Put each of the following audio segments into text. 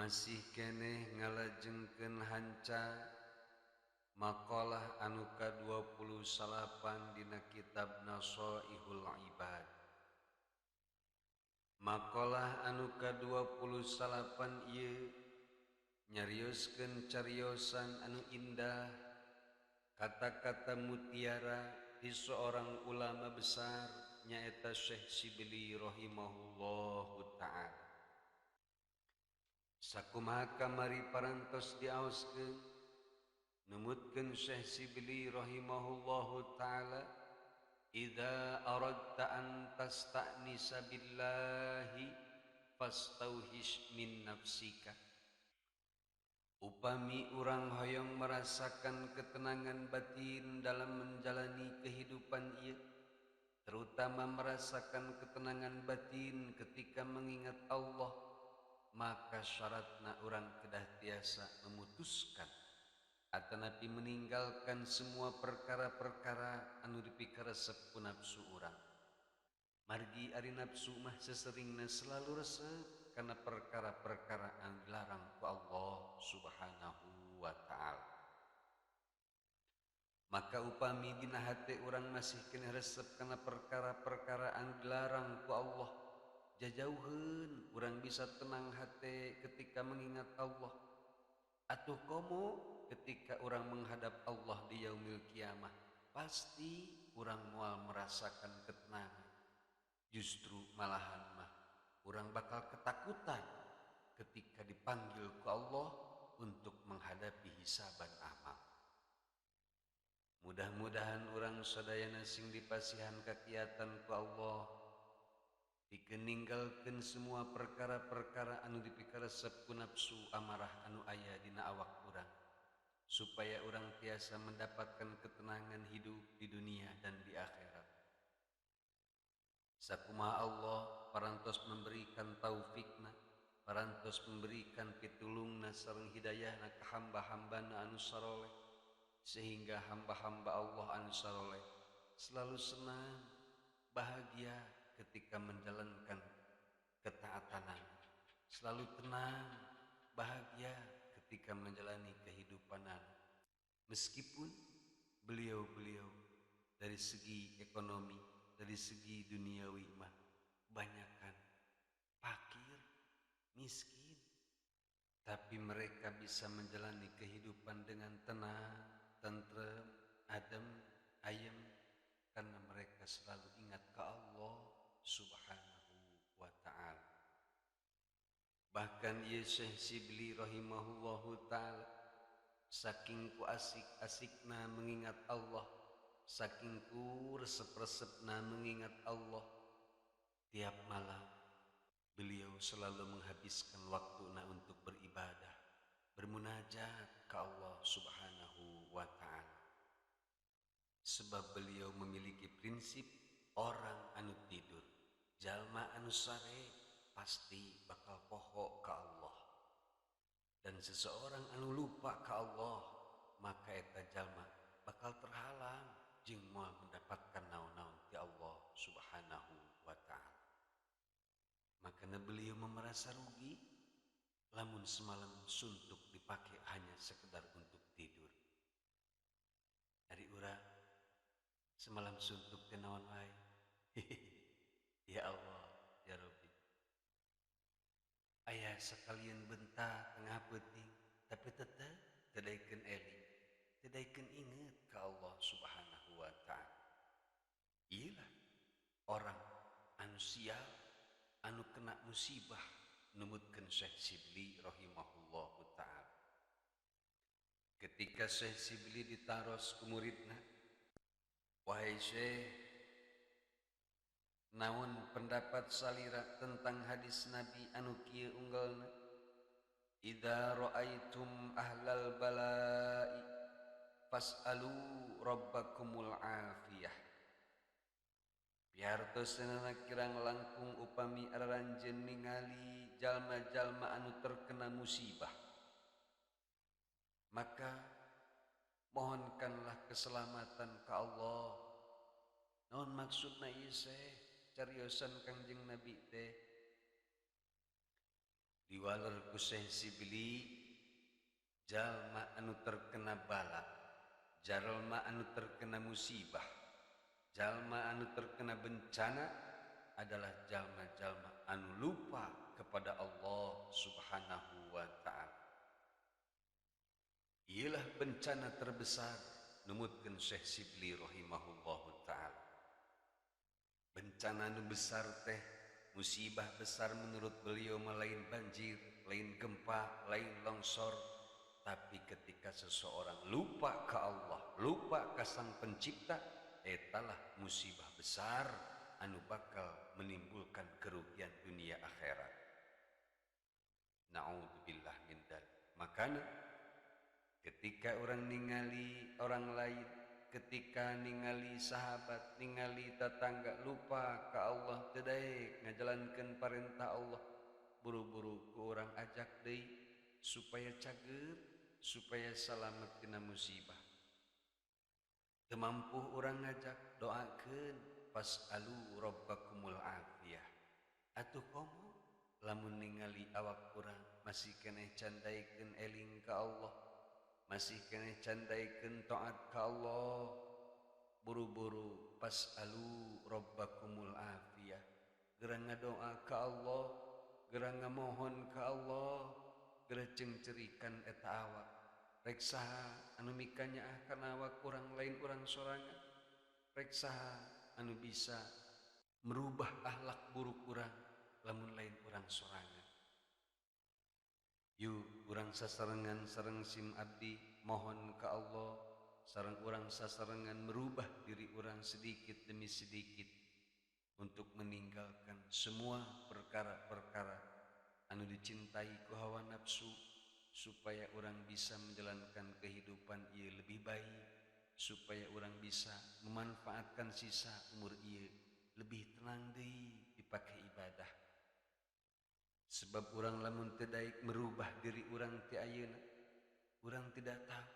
Masih keneh ngalajengkeun hanca maqalah anu ka-29 dina kitab Nashaihul Ibad. Maqalah anu ka-29 ieu nyarioskeun cariosan anu indah, kata-kata mutiara di seorang ulama besar nyaeta Syekh Syibli rahimahullahu ta'ala. Sakumaha kamari parantos diaoskeun numutkeun Syekh Syibli rahimahullahu ta'ala, idza aradta an tasta'nisa billahi fastauhish min nafsika. Upami urang hoyong merasakan ketenangan batin dalam menjalani kehidupan ieu, terutama merasakan ketenangan batin ketika mengingat Allah, maka syaratna urang kedah tiasa memutuskan atanapi meninggalkan semua perkara-perkara anu dipikaresep ku nafsu urang. Margi ari nafsu mah seseringna selalu resep kana perkara-perkara anu dilarang ku Allah Subhanahu wa ta'ala. Maka upami dina hate urang masih keneh resep kana perkara-perkara anu dilarang ku Allah, jajauheun urang bisa tenang hate ketika mengingat Allah. Atuh komo ketika urang menghadap Allah di yaumil kiamah, pasti urang moal merasakan ketenangan. Justru malahan mah urang bakal ketakutan ketika dipanggil ku Allah untuk menghadapi hisaban amal. Mudah-mudahan urang sadayana sing dipasihan kakiatan ku Allah, dikeninggalkeun semua perkara-perkara anu dipikaresep ku nafsu amarah anu aya dina awak urang, supaya urang tiasa mendapatkan ketenangan hidup di dunia dan di akhirat. Sakumaha Allah parantos memberikan taufikna, parantos memberikan pitulungna sareng hidayahna ka hamba-hambana anu saroleh, sehingga hamba-hamba Allah anu saroleh selalu senang, bahagia ketika menjalankan ketaatan, selalu tenang, bahagia ketika menjalani kehidupan. Meskipun beliau-beliau dari segi ekonomi, dari segi duniawi mah banyakan fakir, miskin, tapi mereka bisa menjalani kehidupan dengan tenang, tentrem, adem, ayem, karena mereka selalu ingat ke Allah Subhanahu wa ta'ala. Bahkan Syekh Syibli rahimahullahu ta'ala saking ku asik-asikna mengingat Allah, saking ku resep-resepna mengingat Allah, tiap malam beliau selalu menghabiskan waktuna untuk beribadah, bermunajat ke Allah Subhanahu wa ta'ala. Sebab beliau memiliki prinsip orang anu tidur, jalma anu sare pasti bakal poho ke Allah. Dan seseorang anu lupa ke Allah, maka eta jalma bakal terhalang jeung moal mendapatkan naon-naon ti Allah Subhanahu wa ta'ala. Makanya beliau merasa rugi lamun semalam suntuk dipakai hanya sekedar untuk tidur. Dari urang semalam suntuk teh naon wae. Ya Allah, ya Rabbi. Aya sekalian bentar tengah peuting tapi tetep teu daekeun eling, teu daekeun inget ka Allah Subhanahu wa ta'ala. Iyalah orang anu sial, anu kena musibah numutkeun Syekh Syibli rahimahullahu ta'ala. Ketika Syekh Syibli ditaros ku muridna, wahai Syekh, naon pendapat salira tentang hadis Nabi anu kieu unggalna? Idza ra'aitum ahlal bala'i fas'alu rabbakumul afiyah. Piartoseunana kirang langkung upami aranjeun ningali jalma-jalma anu terkena musibah, maka mohonkanlah keselamatan ka Allah. Naon maksudna ieu Syekh? Cariosan Kangjeng Nabi teh Diwaler ku Syekh Syibli, jalma anu terkena bala, jalma anu terkena musibah, jalma anu terkena bencana adalah jalma-jalma anu lupa kepada Allah Subhanahu wa ta'ala. Ialah bencana terbesar numutkeun Syekh Syibli rahimahullahu ta'ala. Bencana nu besar teh, musibah besar menurut beliau lain banjir, lain gempa, lain longsor, tapi ketika seseorang lupa ke Allah, lupa ke Sang Pencipta, etalah musibah besar anu bakal menimbulkan kerugian dunia akhirat. Na'udzubillah min dzalik. Makanya ketika orang ningali orang lain, ketika ningali sahabat, ningali tetangga lupa ke Allah, teu daek ngajalankeun perintah Allah, buru-buru ku urang ajak deui supaya cager, supaya salamet tina musibah. Teu mampu urang ngajak, doakeun, fas'alu rabbakumul afiyah. Atuh komo lamun ningali awak urang masih keneh candaikeun eling ka Allah, masih keneh candaikeun taat ka Allah, buru-buru fas'alu rabbakumul afiyah. Geura ngadoa ka Allah, geura ngamohon ka Allah, geura cengcerikan eta awak. Rek saha anu mikanyaah kana awak urang lain urang sorangan? Rek saha anu bisa merubah akhlak buruk urang lamun lain urang sorangan? Yuk urang sasarengan sareng sim abdi mohon ka Allah, sareng urang sasarengan merubah diri urang sedikit demi sedikit untuk meninggalkan semua perkara-perkara anu dicintai ku hawa nafsu, supaya orang bisa menjalankan kehidupan ieu lebih baik, supaya orang bisa memanfaatkan sisa umur ieu lebih tenang deui dipakai ibadah. Sebab orang lamun teu daek merubah diri orang ti ayeuna, orang tidak tahu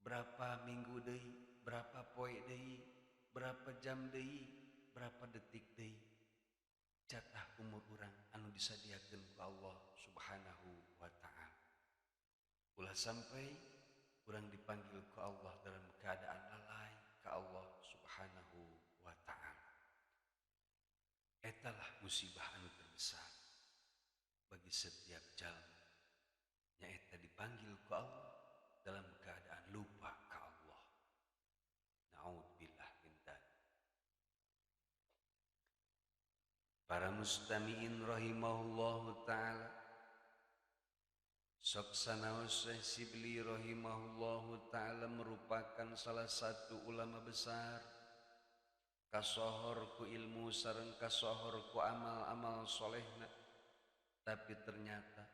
berapa minggu deui, berapa poe deui, berapa jam deui, berapa detik deui jatah umur orang anu disadiakeun ku Allah Subhanahu wa ta'ala. Ulah sampai orang dipanggil ku Allah dalam keadaan lalai ke Allah Subhanahu wa ta'ala. Etalah musibah anu terbesar bagi setiap jalma, nyaeta dipanggil ku Allah dalam keadaan lupa ke Allah. Na'udzubillah min dzalik. Para mustami'in rahimahullahu ta'ala, sok sanaos Syekh Syibli rahimahullahu ta'ala merupakan salah satu ulama besar, kasohor ku ilmu sareng kasohor ku amal-amal solehna. Tapi ternyata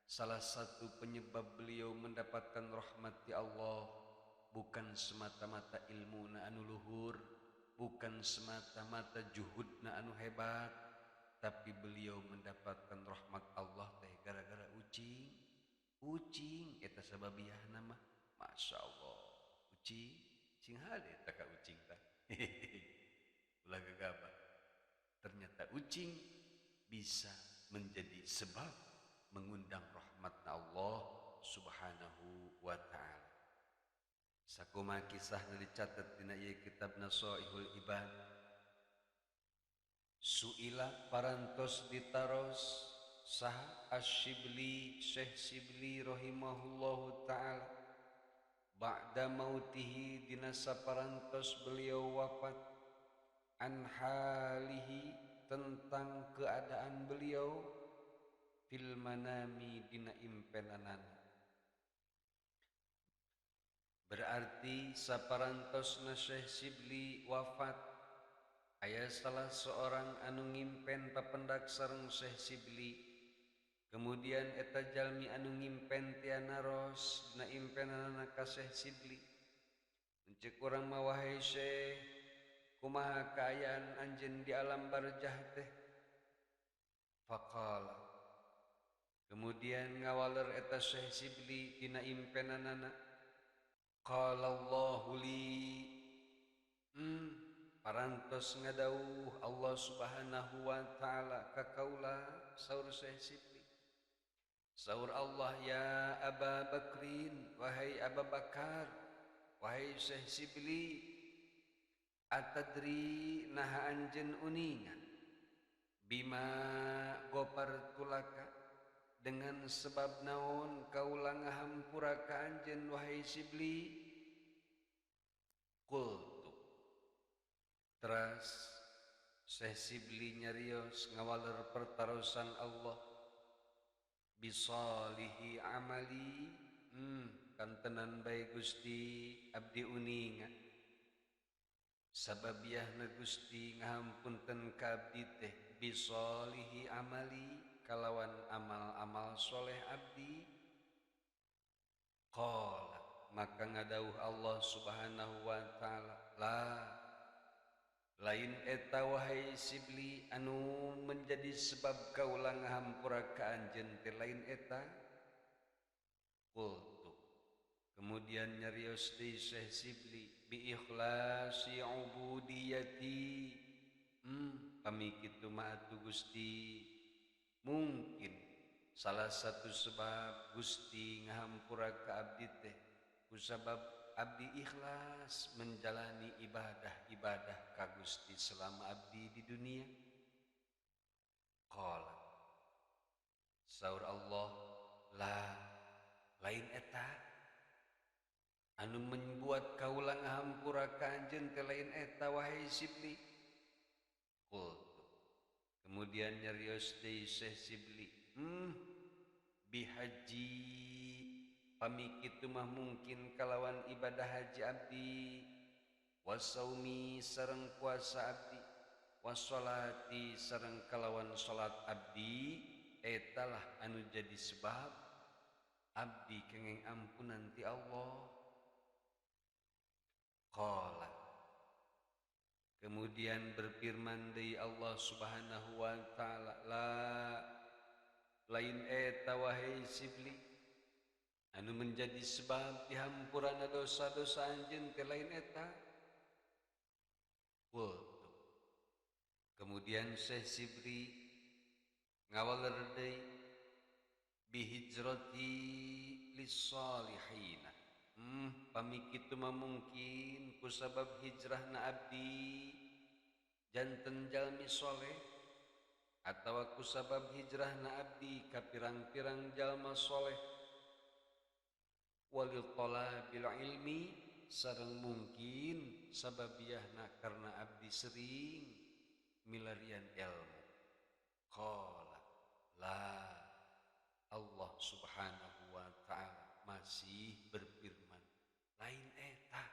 salah satu penyebab beliau mendapatkan rahmat di Allah bukan semata-mata ilmu na anu luhur, bukan semata-mata juhudna anu hebat, tapi beliau mendapatkan rahmat Allah teh gara-gara ucing. Ucing eta sababiahna mah, Masya Allah, ucing sing hade eta ka ucing tah. Ulah gegabah. Ternyata ucing bisa menjadi sebab mengundang rahmat Allah Subhanahu wa ta'ala. Sakumaha kisahna dicatat dina ieu kitab Nasaihul Ibad. Suila parantos ditaros saha Asy-Syibli, Syekh Syibli rahimahullahu ta'ala, ba'da mautihi dina saparantos beliau wafat, an halihi tentang keadaan beliau fil manami dina impenanana. Berarti saparantosna Syekh Syibli wafat, aya salah seorang anu ngimpen papendak sareng Syekh Syibli. Kemudian eta jalmi anu ngimpen tia naros dina impenanana ka Syekh Syibli. Ceuk urang mah, wahai Syekh, kumaha kaayaan anjeun di alam barzah teh? Faqala, kemudian ngawaler eta Syekh Syibli dina impenanana, qala Allahu li, parantos ngadawuh Allah Subhanahu wa ta'ala ka kaula, saur Syekh Syibli. Saur Allah ya Aba Bakrin, wahai Abu Bakar, wahai Syekh Sibli, atadri naha anjeun uninga bima ghafartu laka, dengan sebab naon kaula ngahampura ka anjeun wahai Sibli. Qultu, teras Syekh Sibli nyarios ngawaler pertarosan Allah, bisalihi amali, kantenan bae Gusti abdi uninga sababiahna Gusti ngahampunten ka abdi teh bisalihi amali kalawan amal-amal soleh abdi. Qala, maka ngadauh Allah Subhanahu wa taala, la, lain eta wahai Sibli anu menjadi sebab kaula ngahampura ka anjeun teh lain eta. Qultu, kemudian nyarios deui Syekh Sibli, bi ikhlasi ubudiyati, pami kitu mah atuh Gusti mungkin salah satu sebab Gusti ngahampura ka abdi teh kusabab abdi ikhlas menjalani ibadah-ibadah ka Gusti selama abdi di dunia. Qala, saur Allah, la, lain eta anu membuat kaula ngahampura ka anjeun teh lain eta wahai Sibli. Qultu, kemudian nyarios deui Syekh Sibli, bihaji, pami kitu mah mungkin kalawan ibadah haji abdi, wasaumi sareng puasa abdi, wasolati sareng kalawan salat abdi, etalah anu jadi sebab abdi kenging ampunan ti Allah. Qala, kemudian berfirman deui Allah Subhanahu wa taala, la, lain eta wahai Sibli anu menjadi sebab dihampurana dosa-dosa anjeun teh lain eta. Qultu, kemudian Syekh Sibli ngawaler deui, bihijrati lis-salihina, pami kitu mah mungkin kusabab hijrahna abdi janten jalmi soleh, atawa kusabab hijrahna abdi ka pirang-pirang jalma soleh, walil talabil ilmi sareng mungkin sababiahna karena abdi sering milarian ilmu. Qala, la, Allah Subhanahu wa taala masih berfirman lain eta.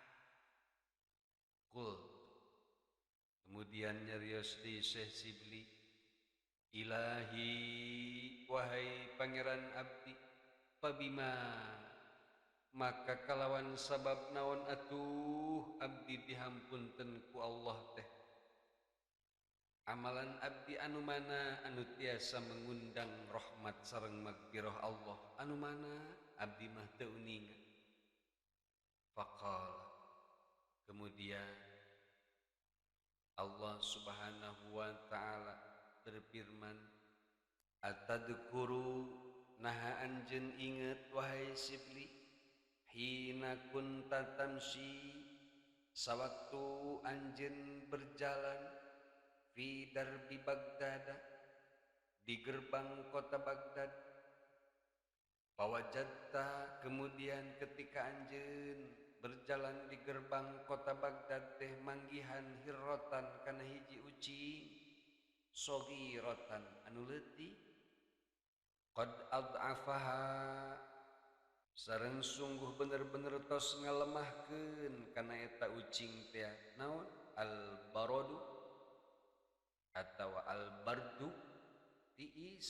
Qultu, kemudian nyarios deui Syekh Sibli, ilahi, wahai pangeran abdi, pabima, maka kalawan sabab naon atuh abdi dihampunten ku Allah teh, amalan abdi anu mana anu tiasa mengundang rahmat sareng magfirah Allah, anu mana abdi mah teu uninga. Faqala, kemudian Allah Subhanahu wa taala berfirman, atadkuru, naha anjeun inget wahai Sibli, hina kunta tamsi, sawaktu anjeun berjalan, fi darbi Baghdad, di gerbang kota Baghdad, fawajadta, kemudian ketika anjeun berjalan di gerbang kota Baghdad teh manggihan hirrotan kana hiji ucing, sogirotan anu leutik, qad ad'afaha, sareng sungguh bener-bener tos ngalemahkeun kana eta ucing teh naon al baradu atawa al bardu, tiis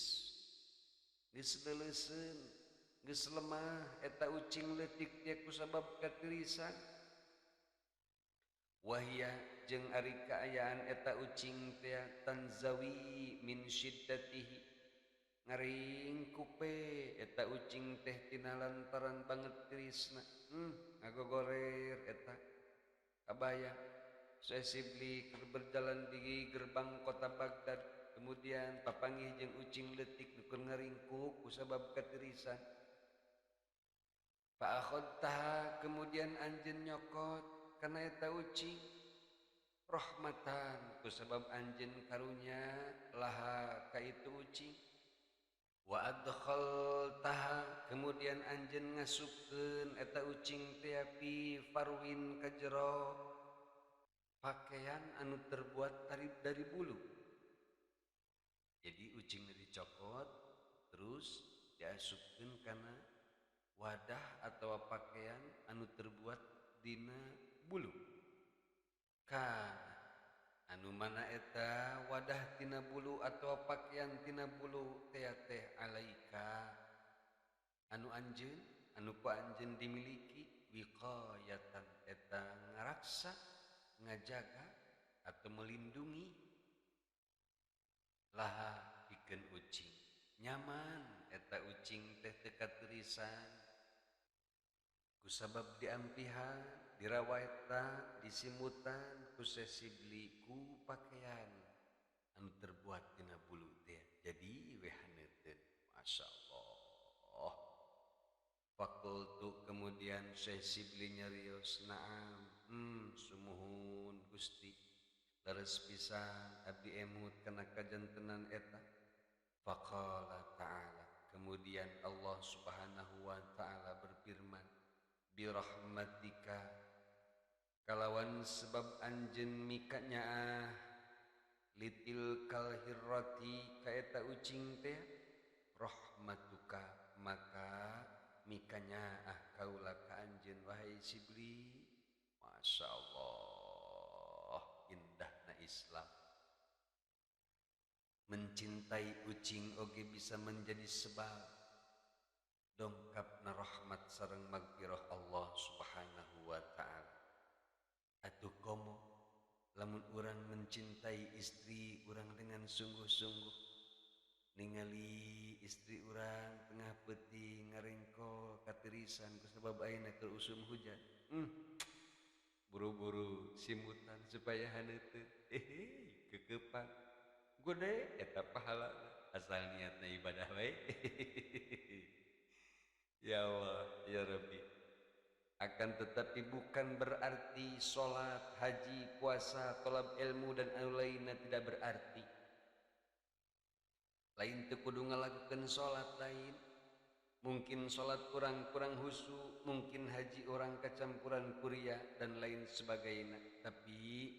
geus leuleuseun geus lemah eta ucing leutik teh kusabab katirisan. Wahia, jeung ari kaayaan eta ucing teh tanzawi min syiddatihi, ngaring kupe eta ucing teh tina lantaran banget tirisna, ngagogorer eta kabaya. Syekh Sibli berjalan di gerbang kota Baghdad, Kemudian papanggih jeung ucing leutik nu keur ngaringkuk kusabab katirisan. Fa akhadtaha kemudian anjeun nyokot kana eta ucing rahmatan kusabab anjeun karunya laha ka itu ucing. Wa adkhaltaha kemudian anjeun ngasupkeun eta ucing teh pi farwin ka jero pakaian anu terbuat dari bulu. Jadi ucingna dicokot terus diasupkeun kana wadah atau pakaian anu terbuat dina bulu. Kana anu mana eta wadah tina bulu atau pakaian tina bulu teh teh alaika anu anjeun anu ku anjeun dimiliki wiqayatan eta ngaraksa ngajaga atau melindungi laha pikeun ucing. Nyaman eta ucing teh teu katirisan kusabab diampihan dirawatan disimutan ku Syibli ku pakaian anu terbuat tina bulu teh jadi we haneuteun. Masyaallah. Fakultu kemudian Syekh Syibli nyarios na'am sumuhun Gusti leres pisan abdi emut kana kajantenan eta. Faqala ta'ala kemudian Allah Subhanahu wa ta'ala berfirman birahmatika kalawan sebab anjeun mikanyaah litil kalhirrati ka eta ucing teh rahmatuka maka mikanyaah kaula ka anjeun wahai Syibli. Masyaallah, indahna Islam. Mencintai ucing oge bisa menjadi sebab dongkapna rahmat sareng magfirah Allah Subhanahu wa ta'ala. Atuh komo lamun urang mencintai istri urang dengan sungguh-sungguh, ningali istri urang tengah peuting ngarengkol katirisan kusabab ayeuna keur usum hujan, buru-buru simutan supaya haneuteun, kekepan gede eta pahala asal niatna ibadah wae. Ya Allah ya Rabbi. Akan tetapi bukan berarti sholat, haji, puasa, tolab ilmu dan anu lainna tidak berarti. Lain teu kudu ngalakukeun sholat lain. Mungkin sholat kurang-kurang husu, mungkin haji orang kecampuran kuria dan lain sebagainya. Tapi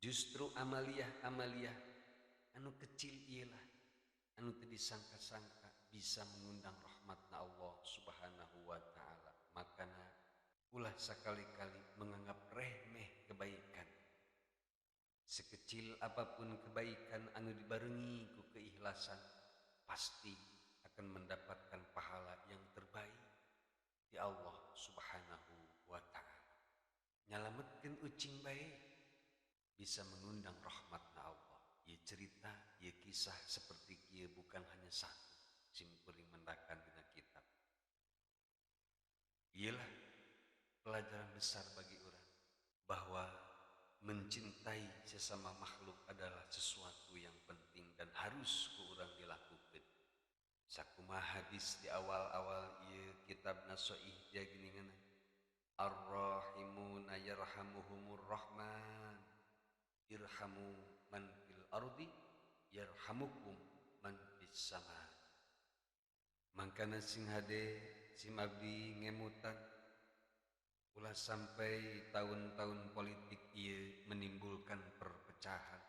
justru amaliyah-amaliyah anu kecil ialah anu teu disangka-sangka bisa mengundang rahmatna Allah Subhanahu wa ta'ala. Makana ulah sekali-kali menganggap remeh kebaikan. Sekecil apapun kebaikan anu dibarengi ku keikhlasan pasti akan mendapatkan pahala yang terbaik di Allah Subhanahu wa ta'ala. Nyalametkeun ucing bae bisa mengundang rahmatna Allah. Ieu cerita, ieu kisah seperti kieu bukan hanya satu, simkuring mendakan dina kitab. Ialah pelajaran besar bagi orang bahwa mencintai sesama makhluk adalah sesuatu yang penting dan harus ku urang dilakukan. Sakumaha hadis di awal-awal ieu kitab Nasoih dia geuningan, Ar-rahimuna yarhamuhumur rahman irhamu man fil ardi yarhamukum man fis sama. Mangkana sing hade sim abdi ngemutan ulah sampai tahun-tahun politik ieu menimbulkan perpecahan.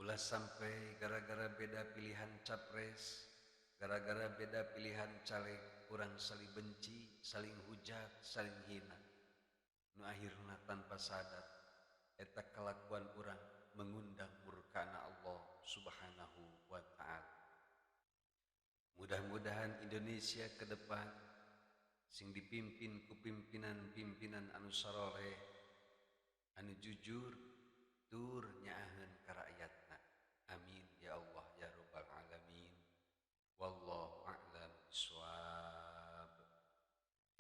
Ulah sampai gara-gara beda pilihan capres, gara-gara beda pilihan caleg, urang saling benci, saling hujat, saling hina. Nu akhirna tanpa sadar eta kelakuan urang mengundang murkana Allah Subhanahu wa ta'ala. Mudah-mudahan Indonesia ke depan sing dipimpin ku pimpinan-pimpinan anu saroleh, anu jujur, tur nyaah